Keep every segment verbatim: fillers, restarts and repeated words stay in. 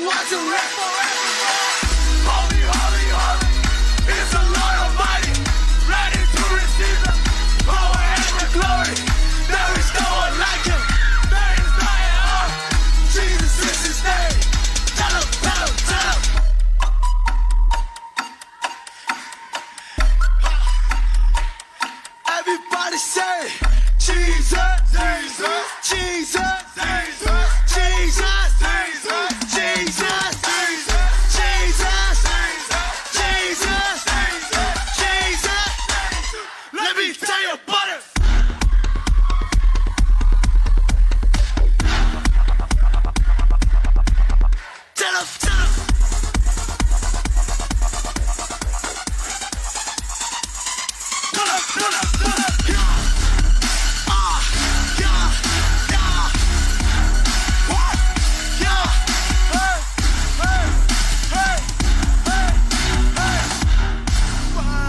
Resurrect forevermore. Holy, holy, holy is the Lord Almighty. Ready to receive the power and the glory. There is no one like him. There is no one. Jesus is his name. Tell him, tell him, tell him. Everybody say, Jesus, Jesus, Jesus, Jesus, Jesus, Jesus, Jesus, Jesus, Jesus, Jesus, Jesus. Let me tell you about it.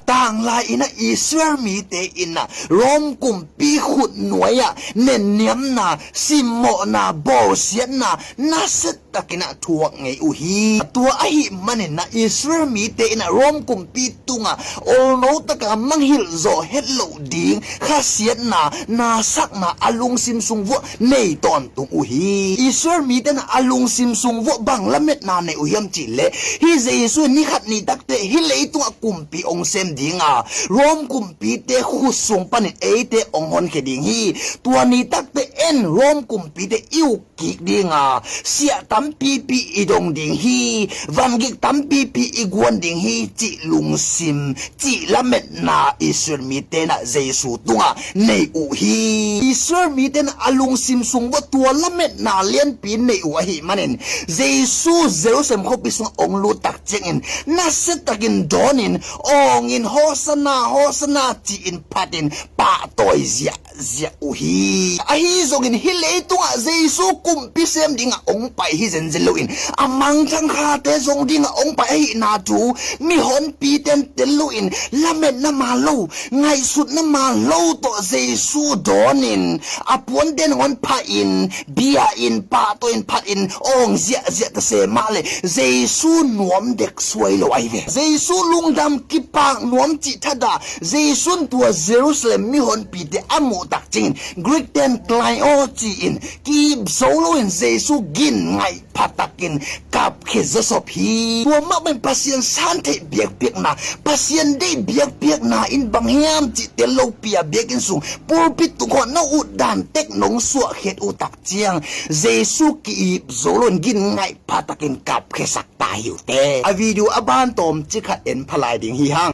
Tanglai in ah Israel mite in ah Rom kumpi khut nuai ah nenniamna, simmawhna, bawlsiatna nasia takin ah thuak ngei uh hi. Tua ahih manin ah Israel mite in ah Rom kumpi tungah olno takin ah mangngilh zawh het loh ding khasiatna, nasakna a lungsim sung vuah nei tawntung uh hi. Israel mite in ah a lungsim sung vuah bang lametna nei uh hiam cih leh, hih Jesu in ni khat ni takte hih leitungah kumpi hong sem ding a, Rom kumpite khut sung panin eite hong honkhia ding hi. Tua ni takte en Rom kumpite i uk kik ding a, siah tampipi i dong ding hi, vangik tampipi i guan ding hi, cih lungsim, cih lametna Israel mite in ah Jesu tungah nei uh hi. Israel mite in ah a lungsim sung vuah tua lametna lianpi nei uh ahih manin Jesu Jerusalem khuapi sungah hong lut tak ciangin nasia takin dawnin, awngin, Hosanna, Hosanna, ci-in phatin pahtawi ziah ziah uh hi. Ahi zongin hih leitungah Jesu kumpi sem dingah hong pai hi zenzen loin, a mangthang khate zong dingah hong pai ahihna thu mihonpite in tel loin, lametna man lo, ngaihsutna man lo tawh Jesu dawnin, a puante nangawn phahin, bia-in, pahtawi-in, phatin, awng ziahziah tase mah le Jesu nuam dek suai lo ahi ve. Jesu lungdam kipak nuam cih thadah Jesu in tua Jerusalem mihonpite a muh tak ciangin Greek ten kleio ci-in ki-ip zo loin Jesu gin ngaih phatakin kapkhia zawsop hi. Tua mah bangin Pasian santheih biakpiakna, Pasian deih biakpiakna in bang hiam cih tel lopi-a biakinn sung pulpit tung khawng no utdan tek nong suahkhiat uh tak ciang Jesu ki-ip zo loin gin ngaih phatakin kapkhiasak ta hi uh teh. A video a ban tawmcik khat en pha lai ding hi hang.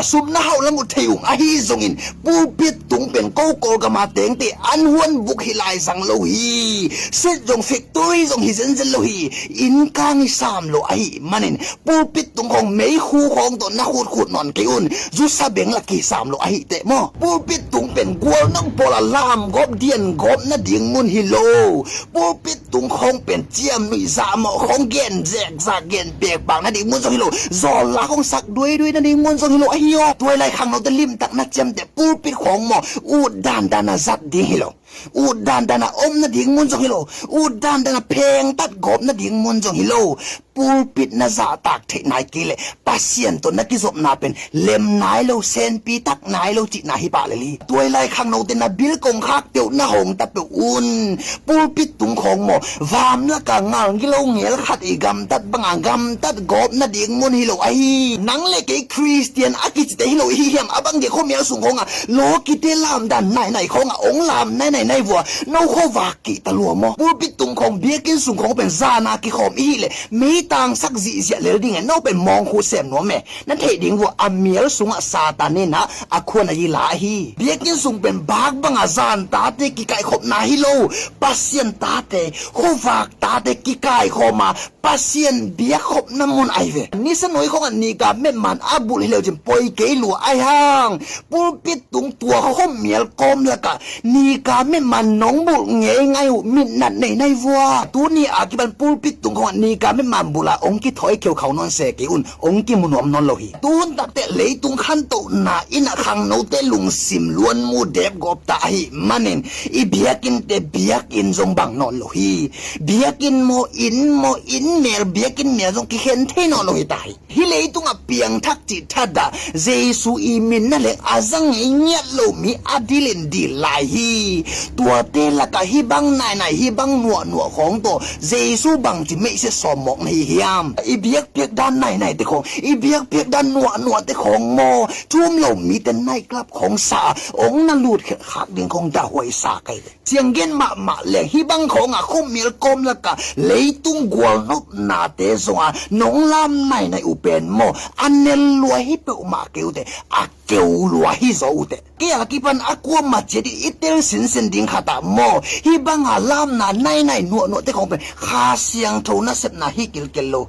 Sum na hauh lam uh thei ung, ahi zongin pulpit tung pen ko Kawlgam a tengte an huan buk hi lai zang lo hi. Set zong, factory zong hi zenzen lo hi. Innkang hi sam lo ahih manin pulpit tung khawng meikhu khawng tawh na khutkhut nawn kei un. Zusa beng lah kisam lo ahi teh maw. Pulpit tung pen gualnop bawl a lamgawp diangawp nading mun hi lo. Pulpit tung khawng pen ciamnuih zahmawh khawng gen zekzak gen pekpak nading mun zong hi lo. Zawlla khawng sak duaidui nading mun zong hi lo ahi aw. Tuailai khangnote limtak na ciamteh pulpit khawng maw, ut dandan a zat ding hi lo. Ut dandan a om nading mun zong hi lo. Ut dandan a phengtat gawp nading mun zong hi lo. Pulpit na zahtak theih nai kei leh Pasian tawh na kizopna pen lem nai lo, senpi tak nai lo cihna hi pah lel hi. Tuailai khangnote na bil kongkhakte uh na hong ta peuh un. Pulpit tung khawng maw, vam laka ngalngilo ngel khat i gamtat banga gamtat gawp nading mun hi lo ahi. Nang le kei Khristian a kicite hi lo ihi hiam? A bang dia khuamial sung khawnga lawkite lamdan nainai khawnga ong lam nainai nai vua no khuavak kihta lua maw? Pulpit tung khawng, biakinn sung khawng pen zana kikhawm ihi leh meitangsak zihziah lel ding e. No pen mawngkhu sem nuam e. Na theih ding vua a mial sungah Satan in ah a khuan a ila ahi. Biakinn sung pen bak banga zan tate kikaikhopna hi lo. Pasian tate, khuavak tate kikaikhawma Pasian biakkhopna mun ahi ve. Nisa nuai khawngah nika metman a bulh hi leucin poi kei lua ahi hang. Pulpit tung tua khuamial kawm lakah nika Miman nong bulh ngeingai uh, mitnat nei nai vua. Tuni a kipan pulpit tung khong a nika miman bulh a ong kithawi kheukhau nawn se kei un, ong kimu nuam nawn lo hi. Tuhun takte leitung khantohna in a khangnote lungsim luan mu dep gawp ta ahi manin i biakinnte biakinn zong bang nawn lo hi. Biakinn maw, inn maw, inn mel, biakinn mel zong kikhen thei nawn lo hi ta hi. Hih leitungah piangthak cih thadah Jesu i min na leng a za ngei ngiat lo mi a dilin dil lai hi. Tuate lakah hih bang nainai, hih bang nuahnuah khawng tawh Jesu bangci meihsia sawm mawk na hi hiam? I biakpiak dan nainaite khawng, i biakpiak dan nuahnuahte khawng maw, thu um lo mite night club khawng sa a ong na lut khelh khak ding khawng dahhuai sa kei ve. Sianggen mahmah leng hih bang khawngah khuamial kawm lakah leitung gualnopnate zongah nong lam nainai uh pen maw, a nel lua hi peuhmah kei uh teh, a keu lua hi zaw uh teh. Kei a kipan a kuamah ciat i tel sinsen ding khatah maw, hih banga lamna nainai nuahnuahte khawng pen Kha Siangtho nasepna hi kilkel lo.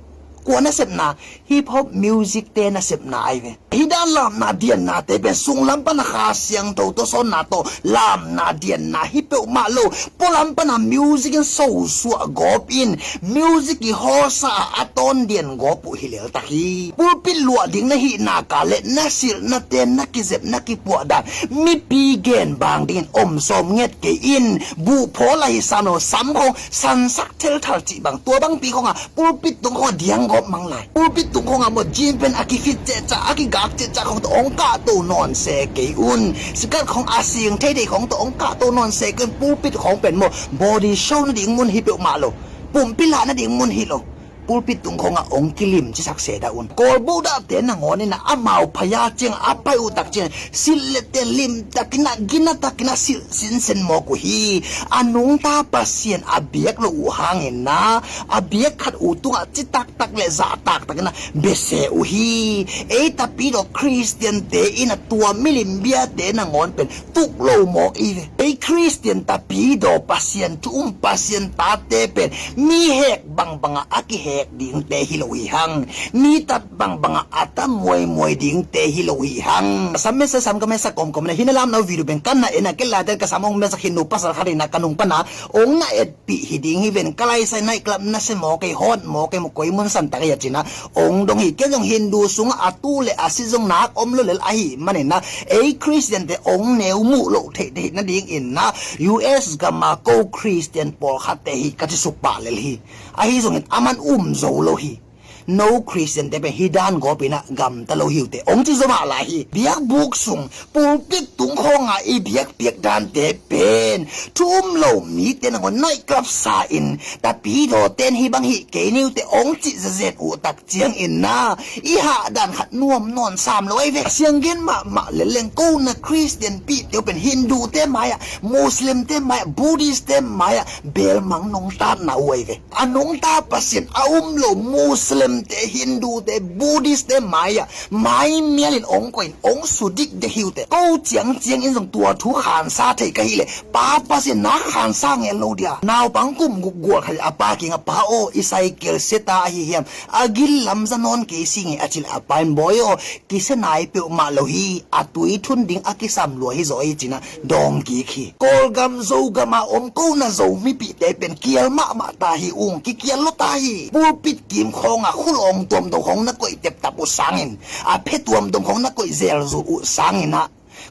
Kua nasepna? Hip hop music te nasepna ai ve. Hih dan lamna dianna te pen sunglam pana Kha Siangtho tawsawnna tawh lamna dianna hi peuhmah lo. Pualam pana music in sosuah gawp in, music i hawsa a a tawn dian gawp uh hi leltak hi. Pulpit luah ding na hihna ka le na silhna ten na kizep na kipuah dan mipi gen bang dingin om sawm nget kei in, buhphawl a hi sam lo, sam khawng sansak thelthal cih bang, tua bangpi khawngah pulpit tung khawngah diang gawp mang lai. Pulpit tung khawngah maw, jean pant a kifit cehcah, a kigak cehcah khawng tawh ong kahto nawn se kei un. Sikat khawng a sing theithei khawng tawh ong kahto nawn se kei un. Pulpit khawng pen maw, body show nading mun hi peuhmah lo. Pumpi lah nading mun hi lo. Pulpit tung khawngah ong kilim cisak se dah un. Kawlboh dahte nangawn inah amau phaya ciangah a pai uh tak ciangah silh lette limtakinah ginatakinah silh sinsen mawk uh hi. A nungta Pasian a biak lo uh hangin na, a biak khat uh tungah citaktak le zahtaktakinah bese uh hi. Ei tapidaw Khristiante inah tua milim biate nangawn pen tuk lo mawk i ve. Ei Khristian tapidaw Pasian thu um Pasian tate pen mi hek bangbangah a kihek dingte hi lo hi hang. Mi tat bangbangah a ta muaimuai dingte hi lo hi hang. Sam mesa sam ka mesa kawmkawm na hi na lamna uh video pen kan na en a ke laten ka sam ong mesa khin nu pasal khat hi na ka nung pana ong na etpih hi ding hi ven. Ka laisai night club na se maw kei hot maw kei maw koi mun santak hi a cina ong dong hi. Ken zong Hindu sungah a tu le a si zong nak om lo lel ahi manin na ei Khristiante ong neu muh loh theih theih nadingin na U S gama ko Khristian pawlkhatte hi ka ci suk pah lel hi. Ahi zongin aman um zo lo hi. No Khristiante pen hi dan gawpinah gamta lo hiute ong ci zo mah lai hi. Biakbuk sung pulpit tung khawngah i biakpiak dante pen thu um lo mite nangawn night club sa in tapidaw ten hi bang hi kei niute ong cih zazet uh tak ciangin na i hah dan khat nuam nawn sam lo ai ve. Sianggen mahmah leleng ko na Khristian pihte uh pen Hindu te mai-ah, Muslim te mai-ah, Buddhist te mai-ah belmang nungtatna uh ai ve. A nungta Pasian a um lo Muslim te, Hindu te, Buddhist te mai-ah mai mialin ong koin ong sudik de hiute. Ko ciangciangin zong tua thu khansa thei ka hileh pa Pasian na khansa ngel lo dia. Naupang kum guk gual khat a pa kingah pa aw i cycle seta ahi hiam? A gil lamza nawn kei si nge a cileh a pa in bawi aw kise nai peuhmah lo hi. A tui thun ding a kisam lua hi zaw hi cinah dawng kik hi. Kawlgam Zogama om ko na Zo mipihte pen kial mahmah ta hi ung, kikial lo ta hi. Pulpit kim khawngah khulawng tuamtuam khawng na koih teptap uh sangin a phe tuamtuam khawng na koih zelzul uh sanginah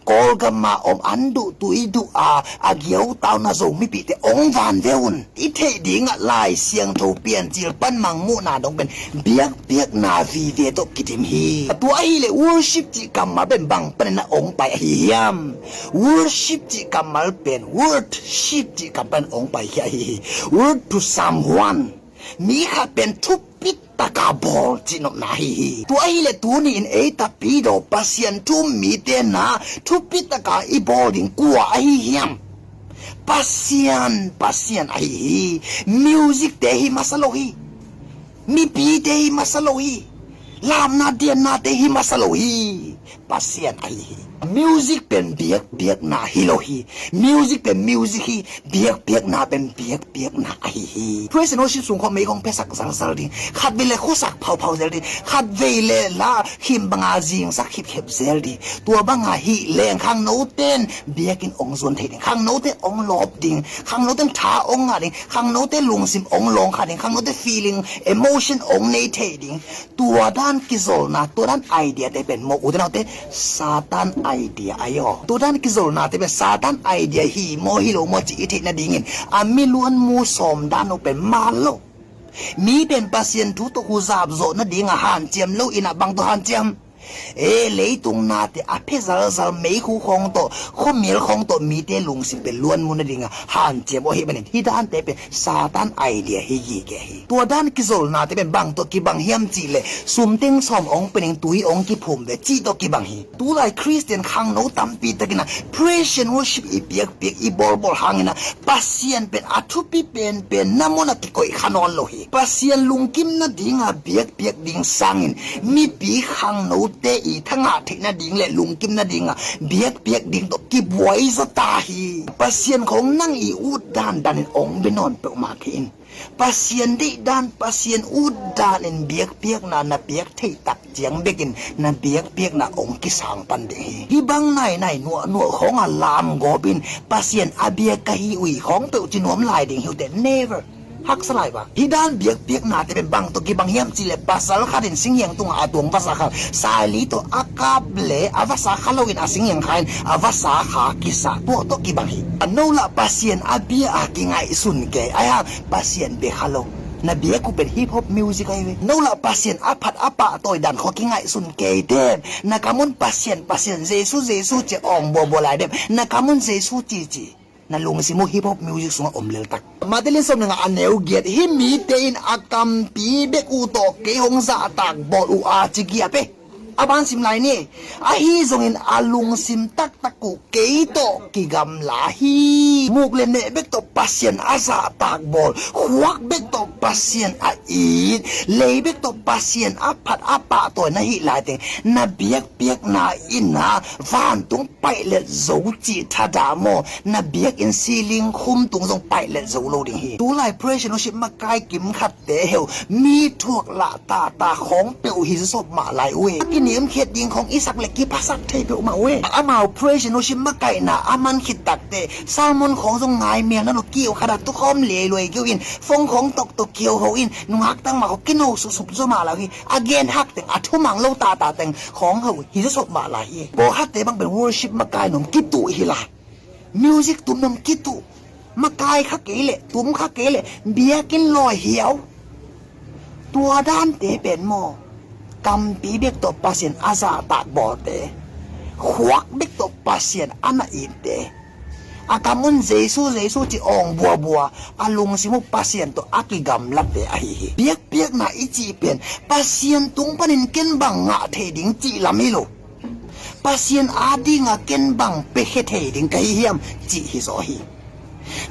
Kawlgama om an duh tui duh a a giautau na Zo mipihte ong van ve un. I theih dingah Lai Siangtho Piancil pan mangmuhna dong pen biakpiakna vive tawh kidim hi. Tua ahileh worship cih kammal pen bang panin a ong pai ahi hiam? Worship cih kammal pen worship cih kammal pan ong pai hi ahi hi. Word to someone. Mi khat pen thupit taka bawl cihnopna ahi hi. Tua ahileh tuni in ei tapidaw Pasian thu um mite na thupit taka i bawl ding kua ahi hiam? Pasian, Pasian ahi hi. Music te hi masa lo hi. Mipite hi masa lo hi. Lamna diannate hi masa lo hi. Pasian ahi hi. Music pen biakpiakna hi lo hi. Music pen music hi. Biakpiakna pen biakpiakna ahi hi. Praise and worship sung khawng mei khawng phiasak zalzal ding. Khatvei le khuasak phauphau zel ding. Khatvei le la khim banga zingsak khipkhep zel ding. Tua banga hih leng khangnoten biakinn ong zuan thei ding. Khangnoten ong lawp ding. Khangnoten tha ong ngah ding. Khangnoten lungsim ong lawng kha ding. Khangnoten feeling, emotion ong nei thei ding. Tua dan kizolna, tua dan idea te pen maw, u te nau te, Satan idea ahi aw. Tua dan kizolna te pen Satan idea hi maw hi lo maw cih i theih nadingin a mi luanmu sawm dan uh pen man lo. Mi pen Pasian thu tawh huzap zawh nadinga hanciam lo in a bang tawh hanciam? E, leitung nate a phe zalzal meikhu khawng tawh, khuamial khawng tawh mite lungsim pen luanmu nadinga hanciam aw hi manin hih dante pen Satan idea hi gige hi. Tua dan kizolnate pen bang tawh kibang hiam cih leh sumteng sawm ong pe ning, tui ong kiphum ve cih tawh kibang hi. Tulai Khristian khangno tampi takin a praise and worship i piakpiak i bawlbawl hangin a Pasian pen a thupi penpen na mun a kikoih kha nawn lo hi. Pasian lungkim nadinga biakpiak ding sangin mipi khangnote i thangah theih nading le lungkim nadinga biakpiak ding tawh kibuai zaw ta hi. Pasian khawng nang i ut dandanin ong bia nawn peuhmah kei in. Pasian deih dan, Pasian ut danin biakpiakna na piak theih tak ciang bekin na biakpiakna ong kisang pan ding hi. Hih bang nainai nuahnuah khawng a lamgawp in Pasian a bia ka hi uh hi khawng peuh ci nuam lai ding hi uh teh, never. Haksa lai bang. Hih dan biakpiaknate pen bang tawh kibang hiam cih leh pasal khat in singhiang tungah a tuang vasa kha, saili tawh a kap le a vasa kha loin a singhiang kha in a vasa kha kisa, tua tawh kibang hi. A no lah Pasian a bia a kingaihsun kei, ahi hang Pasian bia kha lo. Na biak uh pen hip hop music ahi ve. No lah Pasian a phat a pahtawi dan khawng kingaihsun kei ten, na kam un Pasian, Pasian, Jesu, Jesu ci a awng buabua lai dem, na kam un Jesu cici. Na lungsim uh hip hop music sungah om leltak. Mate lian sawm le nga a neu giat, hih mite in a kampi bek uh tawh kei hong zahtak bawl uh a ci giap e. A ban sim lai ni. Ahi zongin a lungsim taktak uh kei tawh kigamla hi. Muk le meh bek tawh Pasian a zahtak bawl, khuak bek tawh Pasian a it, lei bek tawh Pasian a phat a pahtawi na hih laiteng, na biakpiakna in a vantung paihlet zo cih thadah maw, na biakinn ceiling khum tung zong paihlet zo lo ding hi. Tulai praise and worship makai kim khatte heu, mi thuak lah tata khawng peuh hi zawsop mah lai uh e. A kiniamkhiat ding khawng i sak le kiphasak thei peuhmah uh e. Amau praise and worship makaihna a man khit takte sermon khawng zong ngai mial na lo, kiu khat a tukhawm leiluai kiu in, phone khawng toktok kiu ho in, nungak tang mah khawng kino supsup zaw mah lai uh hi. A gen hak teng, a thumang lo tata teng khawng ho hi zawsop mah lai hi. Pawlkhatte bang pen worship makai nuam kituh hi la, music tum nuam kituh, makai kha kei leh, tum kha kei leh biakinn lawi hiau. Tua dante pen maw, kampi bek tawh Pasian a zahtak bawlte, khuak bek tawh Pasian a na itte, a kam un Jesu, Jesu ci awng buabua, a lungsim uh Pasian tawh a kigamlate ahi hi. Biakpiakna i cih pen Pasian tung panin ken bang ngah thei ding cih lam hi lo, Pasian adinga ken bang piakhia thei ding ka hi hiam cih hi zaw hi.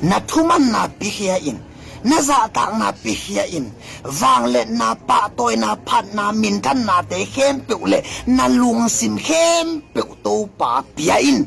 Na thumanna piakhia in, na zahtakna piakhia in, vangliatna, pahtawina, phatna, minthannate khempeuh le na lungsim khempeuh Topa pia in.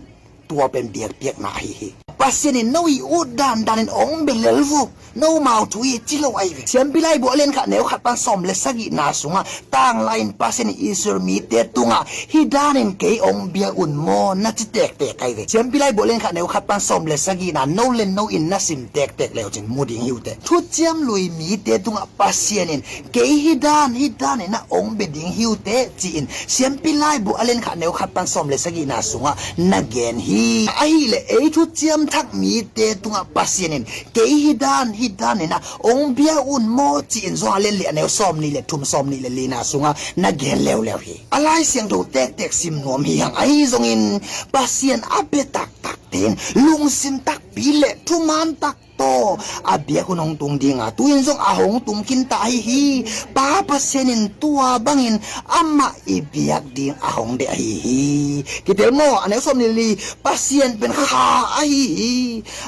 Tua pen biakpiakna ahi hi. Pasian in no i ut dandan in ong bia lel vuk. Nomau thu hi ci lo ahi ve. Siampi Laibu a lian khat neu khat pan sawm le sagihna sungah, tanglai in Pasian in Israel mite tungah hih danin kei ong bia un maw na ci tektek ahi ve. Siampi Laibu a lian khat neu khat pan sawm le sagihna no le no in na sim tektek leucin mu ding hi uh teh. Thuciam Lui mite tungah Pasian in kei hih dan, hih danin na ong bia ding hi uh teh ci-in Siampi Laibu a lian khat neu khat pan sawm le sagihna sungah na gen hi. Ahih leh ei Thuciam Thak mite tungah Pasian in kei hih dan, hih danin na ong bia un maw ci-in Johan a lian li a neu sawm nih le thum, sawm nih le lina sungah na gen leuleu hi. A Lai Siangtho tektek sim nuam hi hang. Ahi zongin Pasian a bia taktakte in lungsim takpi le thuman tak tawh a biak hun hong tung dinga, tu-in zong a hong tung khin ta ahi hi. Pa Pasian in tua bangin amah i biak ding a hong deih ahi hi. Kitel maw, a neu sawm nih le li, Pasian pen Kha ahi hi.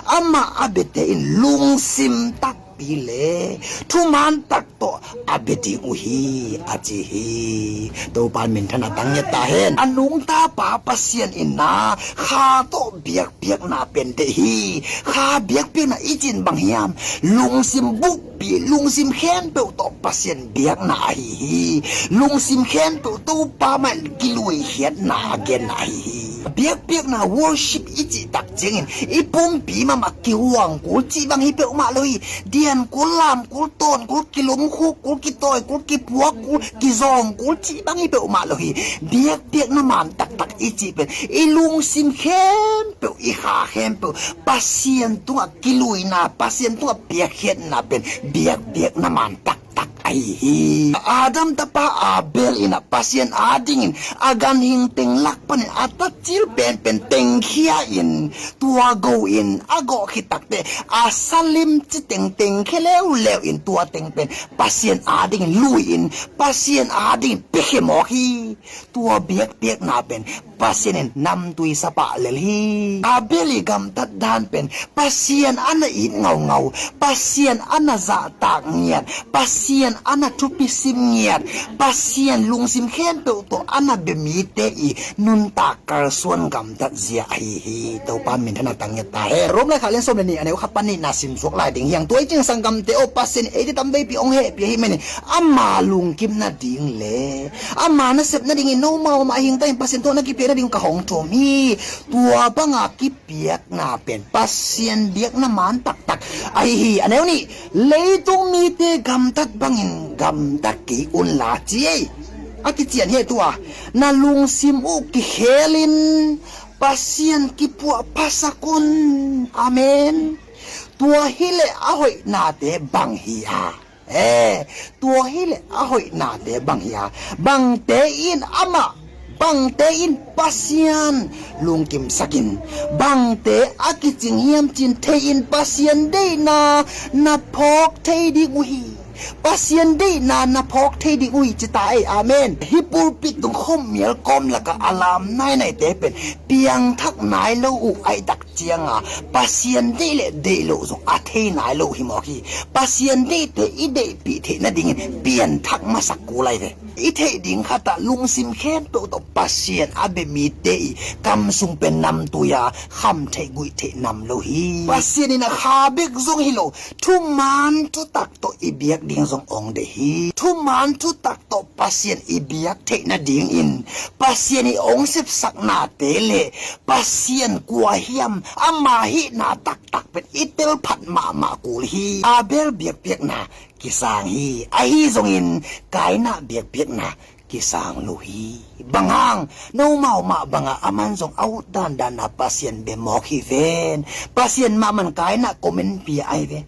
Amah a biate in lungsim takpi ding le thuman tak tawh a bia ding uh hi, a ci hi. Topa minthanna tang ngiat ta hen. A nungta pa Pasian in na kha tawh biakpiakna pen deih hi. Kha biakpiakna i cih bang hiam? Lungsim bukpi, lungsim khempeuh tawh Pasian biakna ahi hi. Lungsim khempeuh Topa mah in kiluikhiatna a genna ahi hi. Biakpiakna, worship i cih tak ciangin i pumpi mahmah kihuang kul cih bang hi peuhmah lo hi. Dian kul, lam kul, tawn kul, kilumkhuk kul, kitawi kul, kipuak kul, kizawng kul cih bang hi peuhmah lo hi. Biakpiakna man taktak i cih pen i lungsim khempeuh, i kha khempeuh Pasian tungah kiluina, Pasian tungah piakkhiatna pen biakpiakna man taktak ahi hi. Adam tapa Abel in ah Pasian adingin a ganhing teng lak panin a tacil penpen tengkhia in, tua go in a gawh khit takteh a sa limci teng tengkhia leuleu in, tua teng pen Pasian adingin lui in, Pasian adingin piakhia mawk hi. Tua biakpiakna pen Pasian in namtui sa pah lel hi. Abel i gamtat dan pen Pasian a na it ngaungau, Pasian a na zahtak ngiat, Pasian a na thupi sim ngiat, Pasian lungsim khempeuh tawh a na bia mite i nuntak kalsuan gamtat zia ahi hi. Topa minthanna tang ngiat ta hen. Rom laikhak lian sawm le nih, a neu khat pan nihna sim suak lai ding hi hang. Tua i cih sanggamte aw, Pasian in eite tamveipi hong hehpih ahih manin ama lungkim nading le ama nasep nadingin nomau mah hing ta in, Pasian tungah na kipiak nading ka hong thum hi. Tua banga kipiakna pen Pasian biakna man taktak ahi hi. A neu nih, leitung mite gamtat bangin gamta kei unla ci ei. A kician hi ei tua, na lungsim uh kikhelin Pasian kipuahphasak un. Amen. Tua hileh a hoihnate bang hi a? Eh, tua hileh a hoihnate bang hi a? Bangte in amah, bangte in Pasian lungkimsak in, bangte a kicing hiam cin thei in Pasian deihna na phawk thei ding uh hi. Pasian deihna na phawk thei ding uh hi ci ta ei. Amen. Hih pulpit tung khawm mial kawm lakah a lam nainaite pen piangthak nai lo uh ahih tak cianga Pasian deih le deih loh zong a thei nai lo uh hi mawk hi. Pasian deihte i deihpih theih nadingin pianthak masak kul lai ve. I theih ding khatah lungsim khempeuh tawh Pasian a bia mite i kam sung pen namtui a kham theih guih theih nam lo hi. Pasian in a kha bek zong hi lo, thuman thutak tawh i biak ding zong ong deih hi. Thuman thutak tawh Pasian i biak theih nadingin Pasian i ong sepsaknate le Pasian kua hiam ama hihna taktak pen i telphat mahmah kul hi. Abel biakpiakna kisang hi. Ahi zongin Kaina biakpiakna kisang lo hi. Bang hang? Nomau mah banga aman zong a ut dandan a Pasian bia mawk hi ven. Pasian mahmah in Kaina comment pia ahi ve.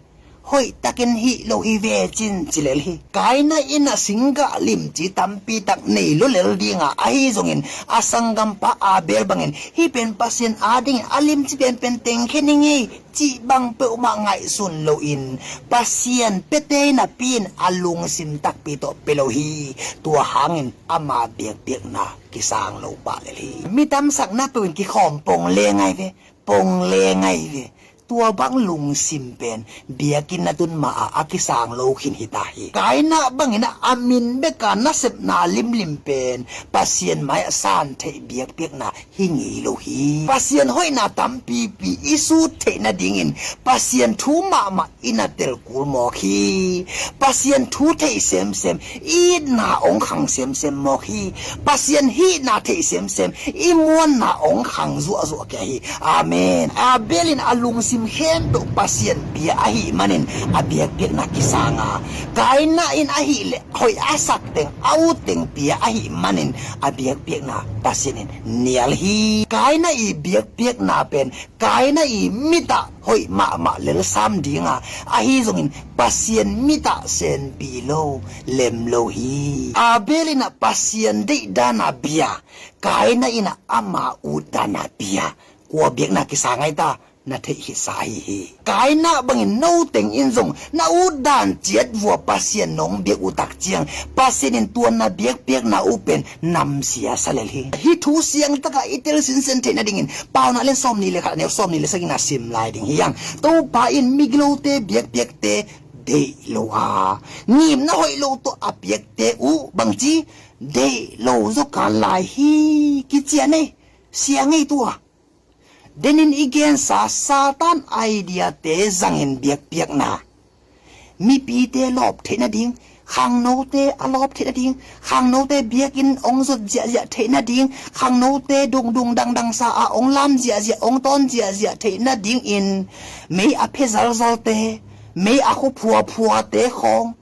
Hoihtakin hih lo hi ve cin ci lel hi. Kaina in a singgah limci tampi tak nei lua lel dinga, ahi zongin a sanggampa Abel bangin hih pen Pasian adingin a limci penpen tengkhia ni ngei cih bang peuhmah ngaihsun loin Pasian piate napi in a lungsim takpi tawh pia lo hi. Tua hangin ama biakpiakna kisang lo pah lel hi. Mi tamsakna peuh in kikhawm pong le ngai ve, pong le ngai ve. Tua bang lungsim pen biakinn na tun ma-a a kisang lo khin hi ta hi. Kaina bangin a min beka nasepna limlim pen Pasian mai-ah san theih biakpiakna hi ngei lo hi. Pasian hoihna tampipi i sut theih nadingin Pasian thu mahmah i na tel kul mawk hi. Pasian thu theih semsem i itna ong khang semsem mawk hi. Pasian hihna theih semsem i muanna ong khang zuahzuah kia hi. Amen. Abel in a lungsim khempeuh Pasian pia ahih manin a biakpiakna kisang a, Kaina in ahih leh hoih a sak teng, a ut teng pia ahih manin a biakpiakna Pasian in nial hi. Kaina i biakpiakna pen Kaina i mitah hoih mahmah lel sam dinga, ahi zongin Pasian mitah senpi lo, lem lo hi. Abel in a Pasian deih dana bia, Kaina in a ama ut dana bia, kua biakna kisang ai ta? Na theih khitsa ahi hi. Kaina bangin no teng in zong na ut dan ciat vua Pasian nong biak uh tak ciang, Pasian in tua na biakpiakna uh pen namsia sa lel hi. Hih thu siangtaka i tel sinsen theih nadingin Paunak lian sawmnih le khat, a neu sawmnih le sagihna sim lai ding hi hang. Topa in migilote biakpiakte deih lo a, ngimna hoih lo tawh a piakte uh bangci deih lo zaw kan lai hi. Kician ei, siang ei tua. Denin i gensa Satan ideate zangin biakpiakna, mipite lawp theih nading, khangnote a lawp theih nading, khangnote biakinn ong zot ziahziah theih nading, khangnote dungdung dangdangsa a ong lam ziahziah, ong tawn ziahziah theih nadingin mei a phe zalzalte, mei a khua phuaphuate khawng,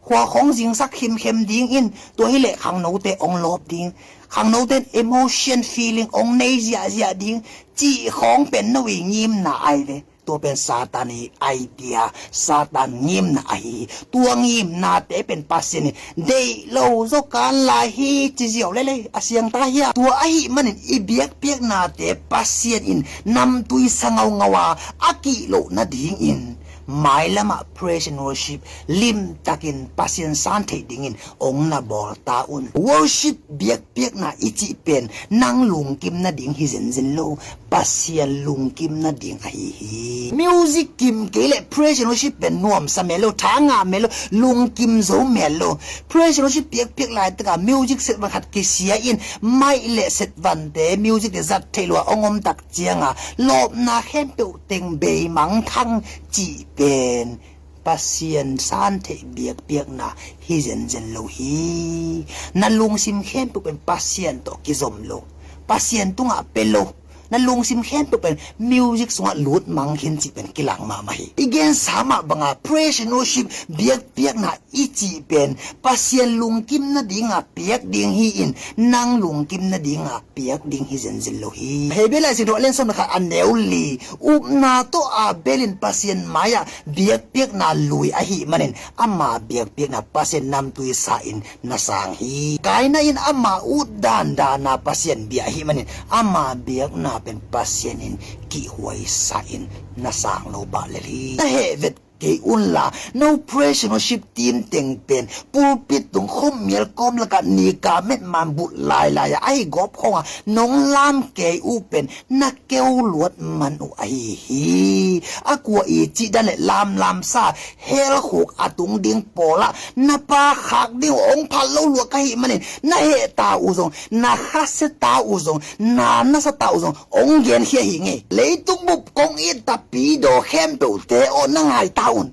khua khawng zingsak khimkhem dingin, tua hileh khangnote ong lawp ding, khangnote emotion feeling ong nei ziahziah ding cih khawng pen no i ngimna ai ve. Tua pen Satan i idea, Satan ngimna ahi hi. Tua ngimnate pen Pasian in deih lo zaw kan lai hi ci ziau lelei a siang ta hia. Tua ahi manin i biakpiaknate Pasian in namtui sa ngaungau a, a kih loh nadingin mailamah praise and worship limtakin Pasian san theih dingin ong na bawl ta un. Worship, biakpiakna i cih pen nang lungkim nading hi zenzen lo, Pasian lungkim nading ahi hi. Music kim kei leh praise and worship pen nuamsa mel lo, tha ngah mel lo, lungkim zo mel lo. Praise and worship biakpiak laitak a music setvan khat kisia in, mic le setvante, music te zat theih lo a ong om tak ciang a, lawpna khempeuh teng bei mangthang cih pen Pasian san theih biakpiakna hi zenzen lo hi. Na lungsim khempeuh pen Pasian tawh kizom lo, Pasian tungah pia lo. Na lungsim khempeuh pen music sungah lut mang khin cih pen kilang mahmah hi. I gensa mah banga praise and worship biakpiakna i cih pen Pasian lungkim nadinga piak ding hi-in, nang lungkim nadinga piak ding hi zenzen lo hi. Hebrew Lai Siangtho a lian sawm le khat, a neu li, upna tawh Abel in Pasian mai-ah biakpiakna lui ahi manin, ama biakpiakna Pasian namtui sa-in na sang hi. Kaina in ama ut dandana Pasian bia ahi manin, ama biakna pen Pasian in kihhuai sa-in na sang lo pah lel hi. Na heh vet kei unla, no praise and worship team teng pen pulpit tung khom mial kawm lakah nika met man bulh lailai a, ahi gawp khawng a nong lam kei uh pen na keu luat man uh ahi hi. A kua i cih dan le lamlamsa helkhuk a tung ding pawlah na pa khak ding uh ong phal lo lua ka hih manin, na heh ta uh zong, na khasia ta uh zong, na nasa ta uh zong ong genkhia hi ngei. Leitung bup kong it tapi daw khempeuhte aw, na ngai ta un.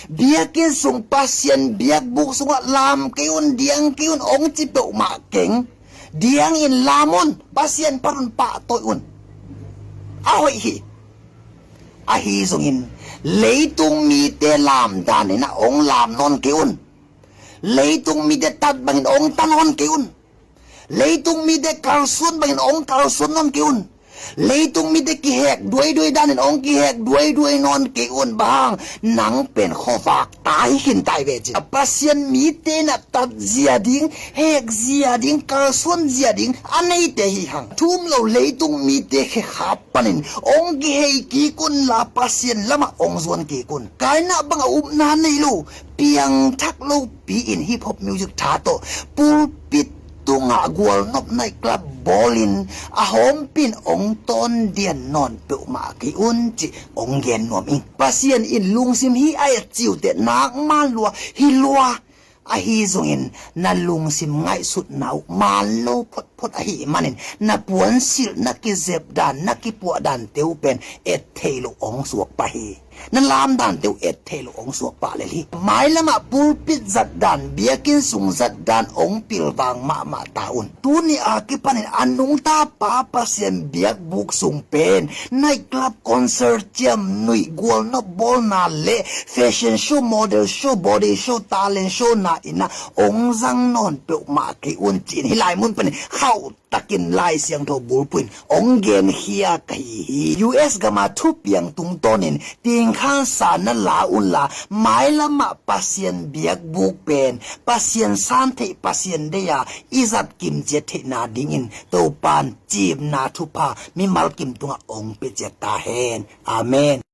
Biakinn sung Pasian biakbuk sungah lam kei un, diang kei un ong ci peuhmah keng. Diangin lam un, Pasian phat un, pahtawi un. A hoih hi. Ahi zongin leitung mite lam danin a ong lam nawn kei un. Leitung mite tat bangin ong ta nawn kei un. Leitung mite kalsuan bangin ong kalsuan nawn kei un. Leitung mite kihek duaiduai danin ong kihek duaiduai nawn kei un. Bang hang, nang pen khuavak tai khin tai ve ci. A Pasian mite na tat zia ding, hek zia ding, kalsuan zia ding a neite hi hang. Thum lo leitung mite khekhap panin ong kihei kik unla Pasian lamah ong zuan kik un. Kaina banga upna nei lo, piangthak lopi in hip hop music tha tawh pulpit tungah gualnop night club bawlin a hawmpin ong tawn dian nawn peuhmah kei un cih ong gen nuam ing. Pasian in lungsim hi a et ciuhteh nak man lua hi lua. Ahi zongin na lungsim ngaihsutna uh man lo photphot ahi manin, na puansilh, na kizep dan, na kipuah dante uh pen et thei loh ong suak pah hi. Na lam dante uh et thei loh ong suak pah lel hi. Mailamah pulpit zat dan, biakinn sung zat dan ong pilvang mahmah ta un. Tuni a kipanin a nungta pa Pasian biakbuk sung pen night club, concert, ciam nuih, gualnop bawlna le fashion show, model show, body show, talent show na in a ong zang nawn peuhmah kei un ci-in hih lai mun panin khauh takin Lai Siangtho bulphuh in ong genkhia ka hi hi. U S gama thupiang tungtawnin tingkhansa na la unla, mailamah Pasian biakbuk pen Pasian san theih, Pasian deih a i zat kimciat theihna dingin Topan cimna thupha mimal kim tungah ong pia ciat ta hen. Amen.